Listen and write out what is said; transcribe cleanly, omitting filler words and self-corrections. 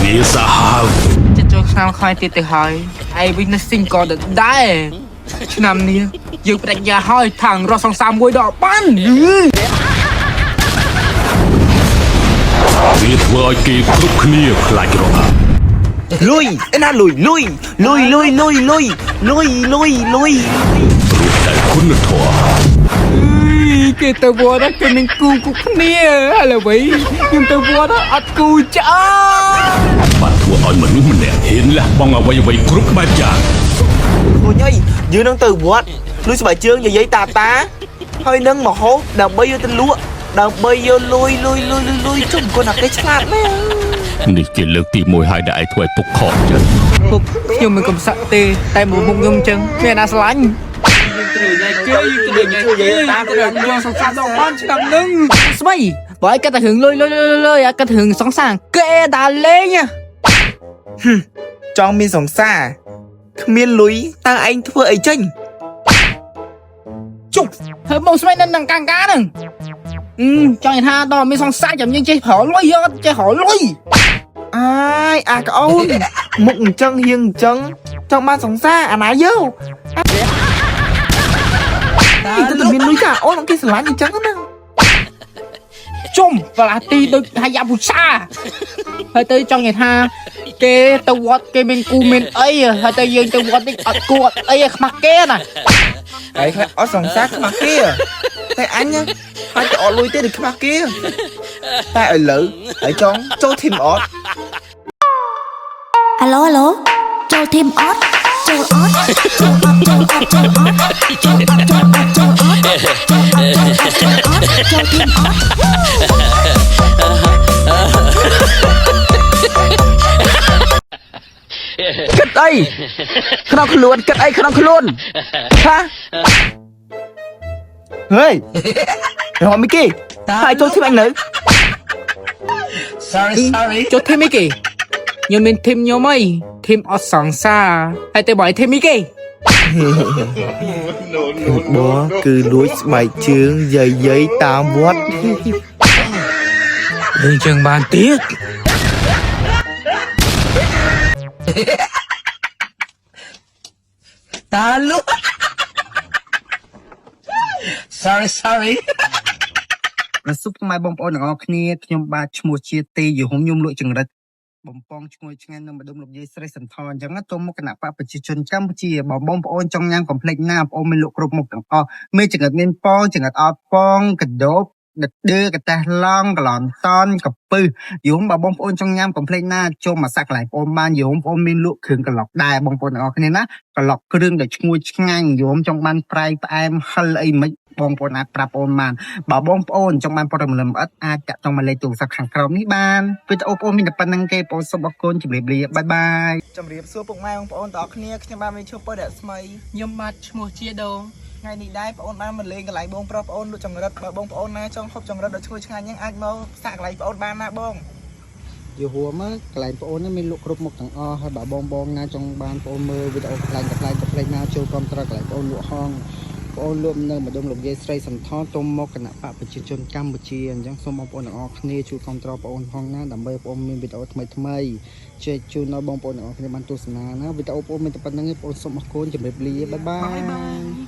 វាសាហាវ ចិត្តចូលឆ្នាំខ្លាយទៀតទៅហើយឯវិញនៅស៊ីងក៏ដដែលឆ្នាំនេះយើងបដិញ្ញាហើយថាងរស់សង្សារមួយដល់បាន វាធ្វើឲ្យគេគ្រប់គ្នាខ្លាចរអា លុយឯណាលុយលុយលុយលុយលុយលុយលុយលុយលុយ ព្រោះតែគុណធម៌ គេទៅវត្តគេនឹងគូគូគ្នាឥឡូវវិញខ្ញុំទៅវត្តអត់គូចា បានធ្វើឲ្យមនុស្សម្នាក់ហ៊ានលះបង់អ្វីៗគ្រប់បែបយ៉ាង អូញអីយើងនឹងទៅវត្តលុយស្បែកជើងយាយតាតាហើយនឹងមកហូបដើម្បីយកទៅលក់ដើម្បីយកលុយលុយលុយលុយលុយជុំគុណអាគេឆ្លាតមែន នេះជាលើកទី1ហើយដែលឯងធ្វើឲ្យពុកខកចិត្ត ពុកខ្ញុំមិនកំសក់ទេតែមួយមុខខ្ញុំអញ្ចឹងមានអាស្រឡាញ់យើងត្រូវញ៉ៃគេយើងត្រូវញ៉ៃគេត្រូវយកសង្សារដល់បានឆ្នាំនឹងស្មីបើឲ្យគាត់តែរឿងលុយលុយលុយលុយឲ្យគាត់រឿងសង្សារគេដើរលេង ចង់មានសង្សារគ្មានលុយតើឯងធ្វើអីចេញ ជុំហើយបងស្មីនៅនឹងកាំងកាហ្នឹងអឺចង់និយាយថាដល់មានសង្សារចាំយើងចេះប្រលុយយកចេះរលុយ អាយអាក្អូនមុខអញ្ចឹងហៀងអញ្ចឹងចង់បានសង្សារអាណាយោតែតែមានលុយចាអូនគេស្រឡាញ់អញ្ចឹងណា ជុំផ្លាទីដូចហាយ៉ាពូសាហើយទៅចង់និយាយថាគេទៅវត្តគេមានគូមានអីហើយទៅយើងទៅវត្តនេះអត់គូអត់អីខ្មាស់គេណា ហើយខ្លះអត់សង្សារខ្មាស់គេតែអញហើយទៅអត់លុយទេដូចខ្មាស់គេតែឥឡូវហើយចង់ចូលធីមអត់ អាឡូអាឡូចូលធីមអត់ចូលអត់ចូលអត់ចូលអត់ចូលអត់ចូលអត់ចូលអត់ចូលអត់ចូលអត់ចូលអត់ចូលអត់ចូលធីមអត់ គិតអីក្នុងខ្លួនគិតអីក្នុងខ្លួនហា ហេយរហមីគេហើយចូលធីមអញនៅ ចូលធីមអីគេខ្ញុំមានធីមខ្ញុំអីធីមអត់សង្សារហើយទៅបើឲ្យធីមអីគេ បគឺលួចស្បែកជើងយាយយាយតាមវត្ត រឿងជើងបានទៀត តាលុ Sorry sorry ប្រសុបខ្មែរបងប្អូនទាំងអស់គ្នាខ្ញុំបាទឈ្មោះជាទីយហុំខ្ញុំលក់ចង្រិតបំពងឈ្ងុយឆ្ងាញ់នៅម្ដុំលោកយាយស្រីសន្ធរអញ្ចឹងណាចូលមកគណៈបកប្រជាជនកម្ពុជាបើបងប្អូនចង់ញ៉ាំកុំភ្លេចណាបងប្អូនមានលក់គ្រប់មុខទាំងអស់មានចង្រិតមានពងចង្រិតអត់ពងកដោបដដឺកតេះឡង់កឡនតនកពឹសយំបើបងប្អូនចង់ញ៉ាំកុំភ្លេចណាចូលមកសាក់កន្លែងបងប្អូនបានយំបងប្អូនមានលក់គ្រឿងក្លុកដែរបងប្អូនទាំងអស់គ្នាណាក្លុកគ្រឿងដែលឈ្ងុយឆ្ងាញ់យំចង់បានប្រៃផ្អែមហឹលអីមិនបងប្អូនអាចប្រាប់បងប្អូនបាន បើបងប្អូនចង់បានព័ត៌មានលម្អិតអាចតាក់ទងមកលេខទូរស័ព្ទខាងក្រោមនេះបានវីដេអូបងប្អូនមានតែប៉ុណ្្នឹងទេបងប្អូនសូមអរគុណជម្រាបលាបាយបាយ ជំរាបសួរពុកម៉ែបងប្អូនទាំងអស់គ្នាខ្ញុំបាទមានឈ្មោះពៅរស្មី ខ្ញុំបាទឈ្មោះជាដូង ថ្ងៃនេះដែរបងប្អូនបានមកលេងកន្លែងបងប្រុសបងប្អូនលក់ចង្រិតបើបងប្អូនណាចង់ហូបចង្រិតដ៏ឈ្ងុយឆ្ងាញ់ហ្នឹងអាចមកសាកកន្លែងបងប្អូនបានណាបង យូហួរមកកន្លែងបងអូនហ្នឹងមានលក់គ្រប់មុខទាំងអស់ហើយបើបងបងណាចង់បានបងអូនមើលវីដេអូខ្លាញ់កន្លែងកន្លែងណាចូលគ្រប់ត្រកន្លែងបងអូនលក់ហងបងអូនលក់នៅម្ដុំលោកយាយស្រីសន្ធរទុំមកគណៈបកប្រជាជនកម្ពុជាអញ្ចឹងសូមបងប្អូនទាំងអស់គ្នាជួយគ្រប់គ្រងបងអូនផងណាដើម្បីបងអូនមានវីដេអូថ្មីថ្មីជែកជូនដល់បងប្អូនទាំងអស់គ្នាបានទស្សនាណាវីដេអូបងអូនមានតែប៉ុណ្្នឹងឯងបងអូនសូមអរគុណជម្រាបលាបាយបាយ។